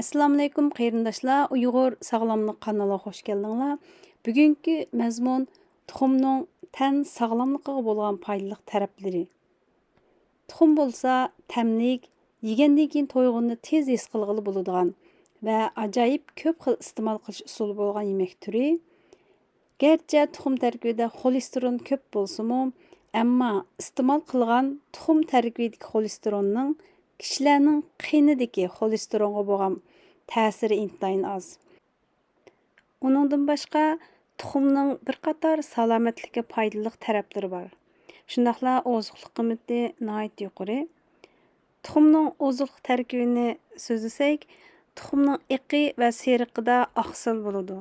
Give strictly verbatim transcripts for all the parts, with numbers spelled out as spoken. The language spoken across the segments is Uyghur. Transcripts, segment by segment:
ئەسسالامۇئەلەيكۇم قېرىنداشلار، ئۇيغۇر ساغلاملىق قانىلىغا خۇش كەلدىڭلار. بۈگۈنكى مەزمۇن تۇخۇمنىڭ تەن ساغلاملىقىغا بولغان پايدىلىق تەرەپلىرى. تۇخۇم بولسا تەملىك، يېگەندىن كېيىن تويغۇننى تېز ھېس قىلغىلى بولىدىغان ۋە ئاجايىپ كۆپ خىل ئىستېمال قىلىش ئۇسۇلى بولغان يېمەك تۈرى. گەرچە تۇخۇم تەركىبىدە خولېستېرىن كۆپ بولسىمۇ، ئەمما ئىستېمال قىلغان تۇخۇم تەركىبىدىكى خولېستېرىننىڭ كىشىلەرنىڭ قېنىدىكى خولېستېرىنغا بولغان تەسىرى ئىنتايىن ئاز. ئۇنىڭدىن باشقا، تۇخۇمنىڭ بىر قاتار سالامەتلىككە پايدىلىق تەرەپلىرى بار. شۇنداقلا ئوزۇقلۇق قىممىتى ناھايىتى يۇقىرى. تۇخۇمنىڭ ئوزۇقلۇق تەركىبىنى سۆزلىسەك، تۇخۇمنىڭ ئېقى ۋە سېرىقىدا ئاقسىل بولىدۇ.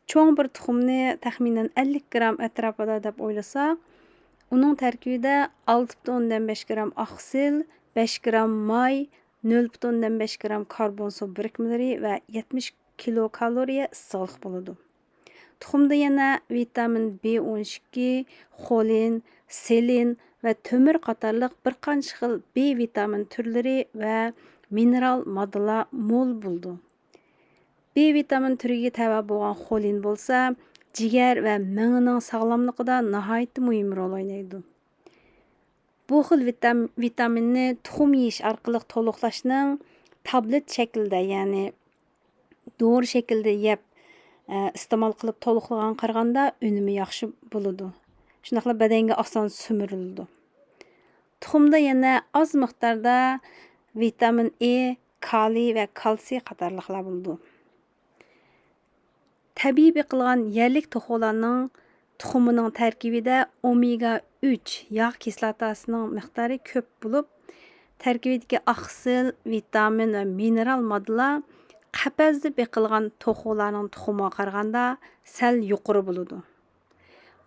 چوڭ بىر تۇخۇمنى تەخمىنەن ئەللىك گرام ئەتراپىدا دەپ ئويلىساق، ئۇنىڭ تەركىبىدە ئالتە پۈتۈن ئوندىن بەش گرام ئاقسىل، بەش گرام ماي، نۆل پۈتۈن ئوندىن بەش گرام كاربونسۇ بىرىكمىلىرى ۋە يەتمىش كىلوكالورىيە ئىسسىقلىق بولىدۇ. تۇخۇمدا يەنە ۋىتامىن بى ئون ئىككى، خولىن، سېلېن ۋە تۆمۈر قاتارلىق بىر قانچە خىل بى ۋىتامىن تۈرلىرى ۋە مىنېرال ماددىلار مول بولىدۇ. بى ۋىتامىن تۈرىگە تەۋە بولغان خولىن بولسا، جىگەر ۋە مېڭىنىڭ ساغلاملىقىدا ناھايىتى مۇھىم رول ئوينايدۇ. بۇ خىل ۋىتام-، ۋىتامىننى تۇخۇم يېيىش ئارقىلىق تولۇقلاشنىڭ تابلېت شەكلىدە، يەنى دورا شەكلىدە يەپ، ئە، ئىستېمال قىلىپ تولۇقلىغانغا قارىغاندا ئۈنۈمى ياخشى بولىدۇ. شۇنداقلا بەدەنگە ئاسان سۈمۈرۈلىدۇ. تۇخۇمدا يەنە ئاز مىقداردا ۋىتامىن ئې، كالىي ۋە كالتسىي قاتارلىقلار بولىدۇ. تەبىئىي بېقىلغان يەرلىك توخۇلارنىڭ تۇخۇمىنىڭ تەركىبىدە ئومېگا ئۈچ ياغ كىسلاتاسىنىڭ مىقدارى كۆپ بولۇپ، تەركىبىدىكى ئاقسىل، ۋىتامىن ۋە مىنېرال ماددىلار قەپەستە بېقىلغان توخۇلارنىڭ تۇخۇمىغا قارىغاندا سەل يۇقىرى بولىدۇ.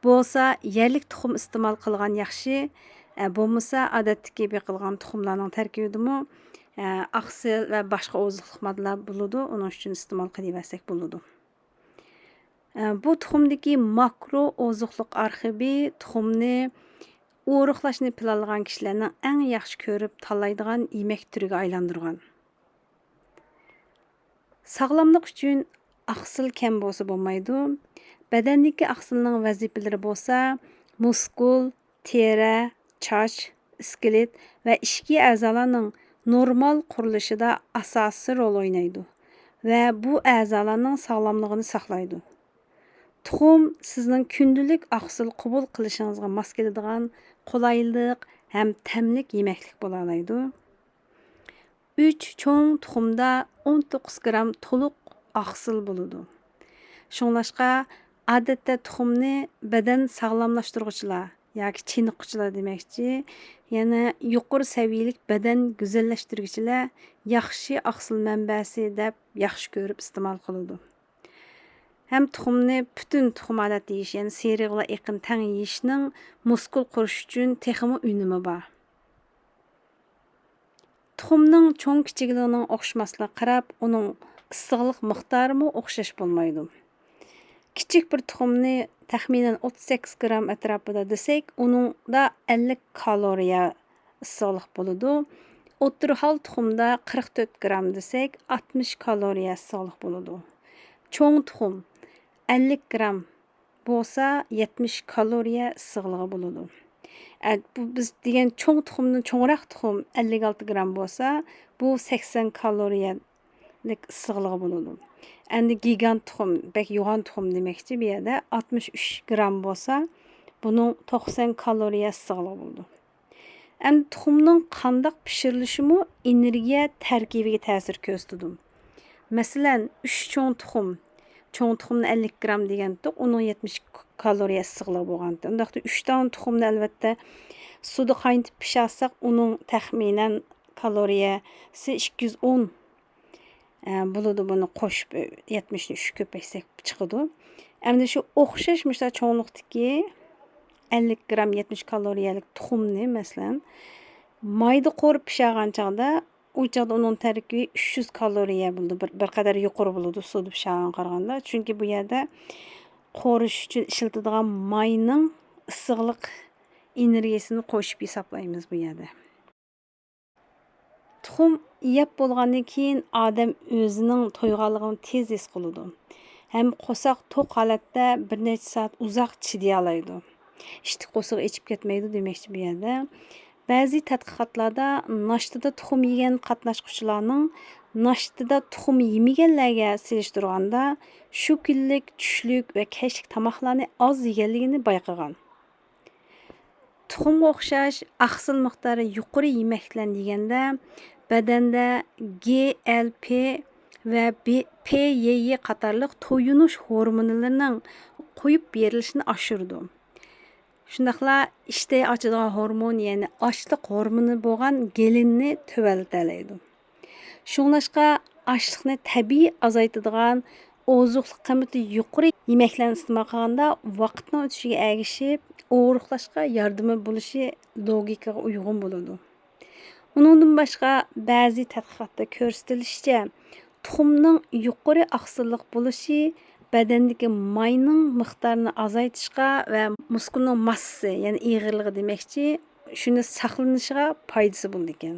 بولسا يەرلىك تۇخۇم ئىستېمال قىلغان ياخشى، ئە، بولمىسا ئادەتتىكى بېقىلغان تۇخۇملارنىڭ تەركىبىدىمۇ، ئە، ئاقسىل ۋە باشقا ئوزۇقلۇق ماددىلار بولىدۇ، ئۇنىڭ ئۈچۈن ئىستېمال قىلىۋەرسەك بولىدۇ. ئە، بۇ تۇخۇمدىكى ماكرو ئوزۇقلۇق ئارخىپى تۇخۇمنى ئورۇقلاشنى پىلانلىغان كىشىلەرنىڭ ئەڭ ياخشى كۆرۈپ تاللايدىغان يېمەك تۈرىگە ئايلاندۇرغان. ساغلاملىق ئۈچۈن ئاقسىل كەم بولسا بولمايدۇ. بەدەندىكى ئاقسىلنىڭ ۋەزىپىلىرى بولسا مۇسكۇل، تېرە، چاچ، ئىسكىلېت ۋە ئىچكى ئەزالارنىڭ نورمال قۇرۇلۇشىدا ئاساسىي رول ئوينايدۇ ۋە بۇ ئەزالارنىڭ ساغلاملىقىنى ساقلايدۇ. تۇخۇم سىزنىڭ كۈندىلىك ئاقسىل قوبۇل قىلىشىڭىزغا ماس كېلىدىغان قولايلىق ھەم تەملىك يېمەكلىك بولالايدۇ. ئۈچ چوڭ تۇخۇمدا ئون توققۇز گرام تولۇق ئاقسىل بولىدۇ. شۇڭلاشقا، ئادەتتە تۇخۇمنى بەدەن ساغلاملاشتۇرغۇچىلار ياكى چېنىققۇچىلار دېمەكچى، يەنە يۇقىرى سەۋىيەلىك بەدەن گۈزەللەشتۈرگۈچىلەر ياخشى ئاقسىل مەنبەسى دەپ ياخشى كۆرۈپ ئىستېمال قىلىدۇ. ھەم تۇخۇمنى پۈتۈن تۇخۇم ھالەتتە يېيىش، يەنى سېرىقلا ئېقىن تەڭ يېيىشنىڭ مۇسكۇل قۇرۇش ئۈچۈن تېخىمۇ ئۈنۈمى بار. تۇخۇمنىڭ چوڭ كىچىكلىكىنىڭ ئوخشىماسلىقىغا قاراپ، ئۇنىڭ ئىسسىقلىق مىقدارىمۇ ئوخشاش بولمايدۇ. كىچىك بىر تۇخۇمنى تەخمىنەن ئوتتۇز سەككىز گرام ئەتراپىدا دېسەك، ئۇنىڭدا ئەللىك كالورىيە ئىسسىقلىق بولىدۇ. ئوتتۇرا ھال تۇخۇمدا قىرىق تۆت گرام دېسەك، ئاتمىش كالورىيە ئىسسىقلىق بولىدۇ. چوڭ تۇخۇم ئەللىك گرام بولسا، يەتمىش كالورىيە ئىسسىقلىقى بولىدۇ. ئە، بۇ بىز دېگەن چوڭ تۇخۇمدىن چوڭراق تۇخۇم ئەللىك ئالتە گرام بولسا، بۇ سەكسەن كالورىيەلىك ئىسسىقلىقى بولىدۇ. ئەمدى گىگانت تۇخۇم، بەك يوغان تۇخۇم دېمەكچى بۇ يەردە، ئاتمىش ئۈچ گرام بولسا، بۇنىڭ توقسان كالورىيە ئىسسىقلىقى بولىدۇ. ئەمدى تۇخۇمنىڭ قانداق پىشۇرۇلۇشىمۇ ئېنېرگىيە تەركىبىگە تەسىر كۆرسىتىدۇ. مەسىلەن، ئۈچ چوڭ تۇخۇم، چوڭ تۇخۇمنى ئەللىك گرام دېگەنتۇق، ئۇنىڭ يەتمىش كالورىيە ئىسسىقلىقى بولغانتى. ئۇنداقتا ئۈچ دانە تۇخۇمنى، ئەلۋەتتە، سۇدا قاينىتىپ پىشۇرساق، ئۇنىڭ تەخمىنەن كالورىيەسى ئىككى يۈز ئون، ئە، بولىدۇ، بۇنى قوشۇپ، ئە، يەتمىشنى ئۈچكە كۆپەيتسەك چىقىدۇ. ئەمدى شۇ ئوخشاش مۇشۇنداق چوڭلۇقتىكى ئەللىك گرام يەتمىش كالورىيەلىك تۇخۇمنى، مەسىلەن، مايدا قورۇپ پىشۇرغان چاغدا، ئۇ چاغدا ئۇنىڭ تەركىبى ئۈچ يۈز كالورىيە بولىدۇ، بىر، بىر قەدەر يۇقىرى بولىدۇ سۇدا پىشۇرغانغا قارىغاندا. چۈنكى بۇ يەردە قورۇش ئۈچۈن ئىشلىتىدىغان ماينىڭ ئىسسىقلىق ئېنېرگىيىسىنى قوشۇپ ھېسابلايمىز بۇ يەردە. تۇخۇم يەپ بولغاندىن كېيىن ئادەم ئۆزىنىڭ تويغانلىقىنى تېز ھېس قىلىدۇ ھەم قورساق توق ھالەتتە بىر نەچچە سائەت ئۇزاق چىدىيالايدۇ. ئىشتىك قورسىقى ئېچىپ كەتمەيدۇ دېمەكچى بۇ يەردە. بەزى تەتقىقاتلاردا ناشتىدا تۇخۇم يېگەن قاتناشقۇچىلارنىڭ ناشتىدا تۇخۇم يېمىگەنلەرگە سېلىشتۇرغاندا شۇ كۈنلۈك چۈشلۈك ۋە كەچلىك تاماقلارنى ئاز يېگەنلىكىنى بايقىغان. تۇخۇمغا ئوخشاش ئاقسىل مىقدارى يۇقىرى يېمەكلەرنى يېگەندە، بەدەندە گې ئېل پې ۋە بې-، پې يې يې قاتارلىق تويۇنۇش ھورمونلىرىنىڭ قويۇپ بېرىلىشىنى ئاشۇرىدۇ. شۇنداقلا ئىشتەي ئاچىدىغان ھورمون، يەنى ئاچلىق ھورمونى بولغان گېلىننى تۆۋەنلىتەلەيدۇ. شۇڭلاشقا ئاچلىقنى تەبىئىي ئازايتىدىغان، ئوزۇقلۇق قىممىتى يۇقىرى يېمەكلەرنى ئىستېمال قىلغاندا ۋاقىتنىڭ ئۆتۈشىگە ئەگىشىپ ئاغرىقلاشقا ياردىمى بولۇشى لوگىكىغا ئۇيغۇن بولىدۇ. ئۇنىڭدىن باشقا، بەزى تەتقىقاتتا كۆرسىتىلىشىچە، تۇخۇمنىڭ يۇقىرى ئاقسىللىق بولۇشى بەدەندىكى ماينىڭ مىقدارىنى ئازايتىشقا ۋە مۇسكۇلنىڭ ماسسىسى، يەنى ئېغىرلىقى دېمەكچى، شۇنى ساقلىنىشىغا پايدىسى بولىدىكەن.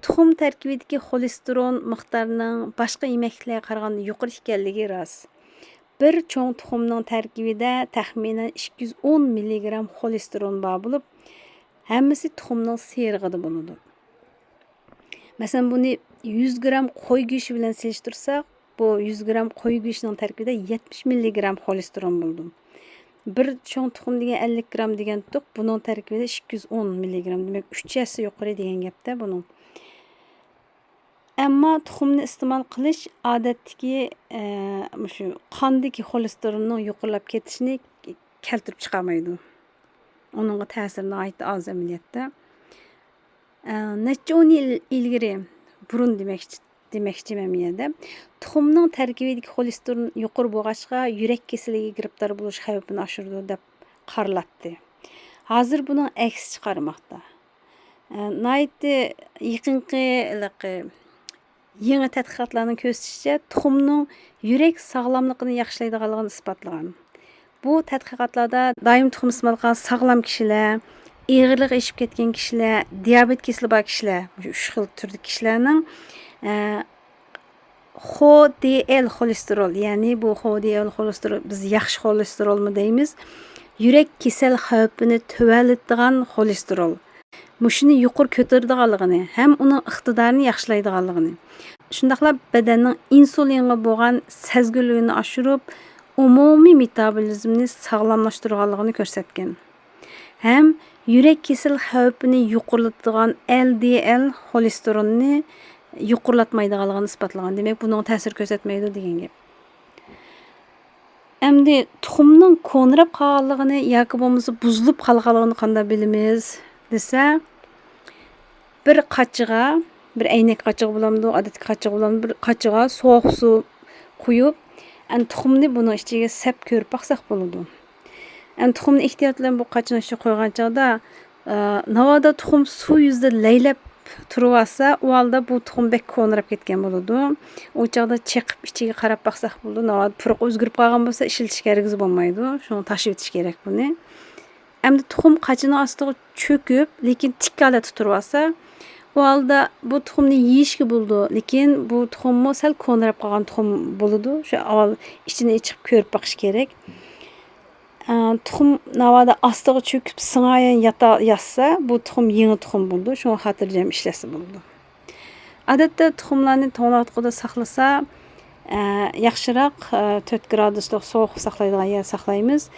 تۇخۇم تەركىبىدىكى خولېستېرول مىقدارىنىڭ باشقا يېمەكلىكلەرگە قارىغاندا يۇقىرى ئىكەنلىكى راست. بىر چوڭ تۇخۇمنىڭ تەركىبىدە تەخمىنەن ئىككى يۈز ئون مىللىگرام خولېستېرول بار بولۇپ، ھەممىسى تۇخۇمنىڭ سېرىقىدا بولىدۇ. مەسىلەن، بۇنى يۈز گرام قوي گۆشى بىلەن سېلىشتۇرساق، بۇ يۈز گرام قوي گۆشىنىڭ تەركىبىدە يەتمىش مىللىگرام خولېستېرول بولىدۇ. بىر چوڭ تۇخۇم دېگەن ئەللىك گرام دېگەنتۇق، بۇنىڭ تەركىبىدە ئىككى يۈز ئون مىللىگرام، دېمەك، ئۈچ ھەسسە يۇقىرى دېگەن گەپتە بۇنىڭ. ئەمما تۇخۇمنى ئىستېمال قىلىش ئادەتتىكى، ئە، مۇشۇ قاندىكى خولېستېرولنىڭ يۇقىرىلاپ كېتىشىنى كەلتۈرۈپ چىقارمايدۇ. ئۇنىڭغا تەسىرى ناھايىتى ئاز ئەمەلىيەتتە. ئە، نەچچە ئون يىل ئىلگىرى، بۇرۇن دېمەكچى، دېمەكچىمەن بۇ يەردە، تۇخۇمنىڭ تەركىبىدىكى خولېستېرول يۇقىرى بولغاچقا، يۈرەك كېسىلىگە گىرىپتار بولۇش خەۋپىنى ئاشۇرىدۇ، دەپ قارىلاتتى. ھازىر بۇنىڭ ئەكسىچە قارىماقتا. ئە، ناھايىتى يېقىنقى، ھېلىقى، يېڭى تەتقىقاتلارنىڭ كۆرسىتىشىچە، تۇخۇمنىڭ يۈرەك ساغلاملىقىنى ياخشىلايدىغانلىقىنى ئىسپاتلىغان. بۇ تەتقىقاتلاردا دائىم تۇخۇم ئىستېمال قىلغان ساغلام كىشىلەر، ئېغىرلىقى ئېشىپ كەتكەن كىشىلەر، دىيابېت كېسىلى بار كىشىلەر، مۇشۇ ئۈچ خىل تۈردىكى كىشىلەرنىڭ، ئە، خو دى ئېل خولېستېرول، يەنى بۇ خو دى ئېل خولېستېرول، بىز ياخشى خولېستېرولمۇ دەيمىز، يۈرەك كېسەل خەۋپىنى تۆۋەنلىتىدىغان خولېستېرول، مۇشۇنى يۇقىرى كۆتۈرىدىغانلىقىنى ھەم ئۇنىڭ ئىقتىدارىنى ياخشىلايدىغانلىقىنى، شۇنداقلا بەدەننىڭ ئىنسۇلىنغا بولغان سەزگۈرلۈكىنى ئاشۇرۇپ، ئومۇمىي مېتابولىزمنى ساغلاملاشتۇرىدىغانلىقىنى كۆرسەتكەن. ھەم يۈرەك كېسەل خەۋپىنى يۇقىرىلىتىدىغان ئېل دى ئېل خولېستېرولنى يۇقىرىلاتمايدىغانلىقىنى ئىسپاتلىغان. دېمەك، بۇنىڭغا تەسىر كۆرسەتمەيدۇ دېگەن گەپ. ئەمدى تۇخۇمنىڭ كونىراپ قالغانلىقىنى ياكى بولمىسا بۇزۇلۇپ قالغانلىقىنى قانداق بىلىمىز دېسە، بىر قاچىغا، بىر ئەينەك قاچىغا بولامدۇ، ئادەتتىكى قاچىغا بولامدۇ، بىر قاچىغا سوغۇق سۇ قۇيۇپ، ئەنە تۇخۇمنى بۇنىڭ ئىچىگە سەپ كۆرۈپ باقساق بولىدۇ. ئەنە تۇخۇمنى ئېھتىيات بىلەن بۇ قاچىنىڭ ئىچىگە قويغان چاغدا، ئە، ناۋادا تۇخۇم سۇ يۈزىدە لەيلەپ تۇرۇۋالسا، ئۇ ھالدا بۇ تۇخۇم بەك كونىراپ كەتكەن بولىدۇ. ئۇ چاغدا چېقىپ ئىچىگە قاراپ باقساق بولىدۇ. ناۋادا پۇرىقى ئۆزگىرىپ قالغان بولسا، ئىشلىتىشكە ھەرگىز بولمايدۇ. شۇڭا تاشلىۋېتىش كېرەك بۇنى. ئەمدى تۇخۇم قاچىنىڭ ئاستىغا چۆكۈپ، لېكىن تىك ھالەتتە تۇرۇۋالسا، ئۇ ھالدا بۇ تۇخۇمنى يېيىشكە بولىدۇ، لېكىن بۇ تۇخۇممۇ سەل كونىراپ قالغان تۇخۇم بولىدۇ. شۇ ئاۋۋال ئىچىنى ئېچىپ كۆرۈپ باقىش كېرەك. ئە، تۇخۇم ناۋادا ئاستىغا چۆكۈپ سىڭايەن ياتا-، ياتسا، بۇ تۇخۇم يېڭى تۇخۇم بولىدۇ. شۇڭا خاتىرجەم ئىشلەتسە بولىدۇ. ئادەتتە تۇخۇملارنى توڭلاتقۇدا ساقلىسا، ئە، ياخشىراق، ئە، تۆت گرادۇسلۇق سوغۇق ساقلايدىغان يەردە ساقلايمىز.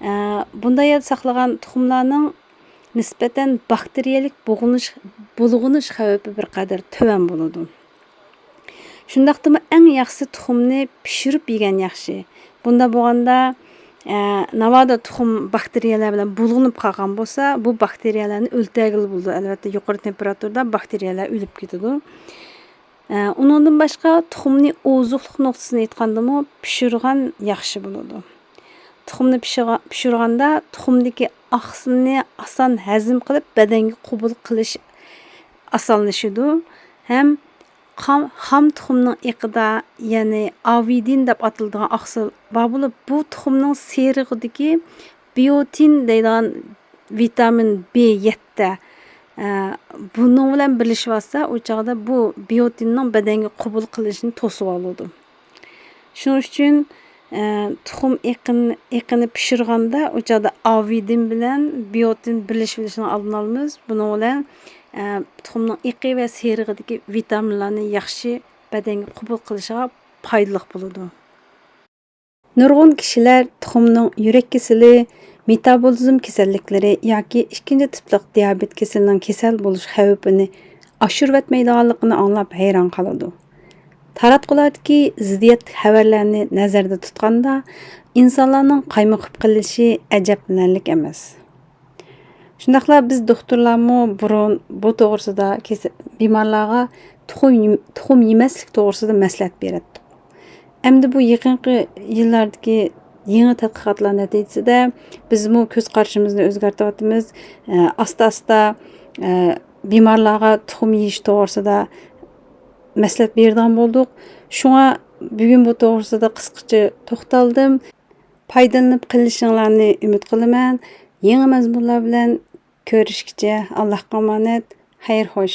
ئە، بۇنداق يەردە ساقلىغان تۇخۇملارنىڭ نىسبەتەن باكتېرىيەلىك بۇغۇنۇش، بۇلغىنىش خەۋپى بىر قەدەر تۆۋەن بولىدۇ. شۇنداقتىمۇ ئەڭ ياخشىسى تۇخۇمنى پىشۇرۇپ يېگەن ياخشى. بۇنداق بولغاندا، ئە، ناۋادا تۇخۇم باكتېرىيەلەر بىلەن بۇلغىنىپ قالغان بولسا، بۇ باكتېرىيەلەرنى ئۆلتۈرگىلى بولىدۇ. ئەلۋەتتە، يۇقىرى تېمپېراتۇرىدا باكتېرىيەلەر ئۆلۈپ كېتىدۇ. ئە، ئۇنىڭدىن باشقا، تۇخۇمنى ئوزۇقلۇق نۇقتىسىدىن ئېيتقاندىمۇ پىشۇرغان ياخشى بولىدۇ. تۇخۇمنى پىشىغا-، پىشۇرغاندا تۇخۇمدىكى ئاقسىلنى ئاسان ھەزىم قىلىپ، بەدەنگە قوبۇل قىلىش ئاسانلىشىدۇ. ھەم خام، خام تۇخۇمنىڭ ئېقىدا، يەنى ئاۋىدىن دەپ ئاتىلىدىغان ئاقسىل بار بولۇپ، بۇ تۇخۇمنىڭ سېرىقىدىكى بىيوتىن دەيدىغان ۋىتامىن بى يەتتە ئە، بۇنىڭ بىلەن بىرلىشىۋالسا، ئۇ چاغدا بۇ بىيوتىننىڭ بەدەنگە قوبۇل قىلىنىشىنى توسۇۋالىدۇ. شۇنىڭ ئۈچۈن، ئە، تۇخۇم ئېقىن-، ئېقىنى پىشۇرغاندا، ئۇ چاغدا ئاۋىدىن بىلەن بىيوتىن بىرلىشىۋېلىشىنىڭ ئالدىنى ئالىمىز. بۇنىڭ بىلەن، ئە، تۇخۇمنىڭ ئېقى ۋە سېرىقىدىكى ۋىتامىنلارنى ياخشى بەدەنگە قوبۇل قىلىشىغا پايدىلىق بولىدۇ. نۇرغۇن كىشىلەر تۇخۇمنىڭ يۈرەك كېسىلى، مېتابولىزم كېسەللىكلىرى ياكى ئىككىنچى تىپلىق دىيابېت كېسىلىنىڭ كېسەل بولۇش خەۋپىنى ئاشۇرۇۋەتمەيدىغانلىقىنى ئاڭلاپ ھەيران قالىدۇ. تاراتقۇلاردىكى زىددىيەتلىك خەۋەرلەرنى نەزەردە تۇتقاندا، ئىنسانلارنىڭ قايمۇقۇپ قېلىشى ئەجەبلىنەرلىك ئەمەس. شۇنداقلا بىز دوختۇرلارمۇ بۇرۇن بۇ توغرىسىدا كېسە-، بىمارلارغا تۇخۇم يېم-، تۇخۇم يېمەسلىك توغرىسىدا مەسلىھەت بېرەتتۇق. ئەمدى بۇ يېقىنقى يىللاردىكى يېڭى تەتقىقاتلار نەتىجىسىدە بىزمۇ كۆز قارىشىمىزنى ئۆزگەرتىۋاتىمىز. ئە، ئاستا-ئاستا، ئە، بىمارلارغا تۇخۇم يېيىش توغرىسىدا مەسلىھەت بېرىدىغان بولدۇق. شۇڭا بۈگۈن بۇ توغرىسىدا قىسقىچە توختالدىم. پايدىلىنىپ قېلىشىڭلارنى ئۈمىد قىلىمەن. يېڭى مەزمۇنلار بىلەن كۆرۈشكىچە ئاللاھقا ئامانەت، خەير خوش.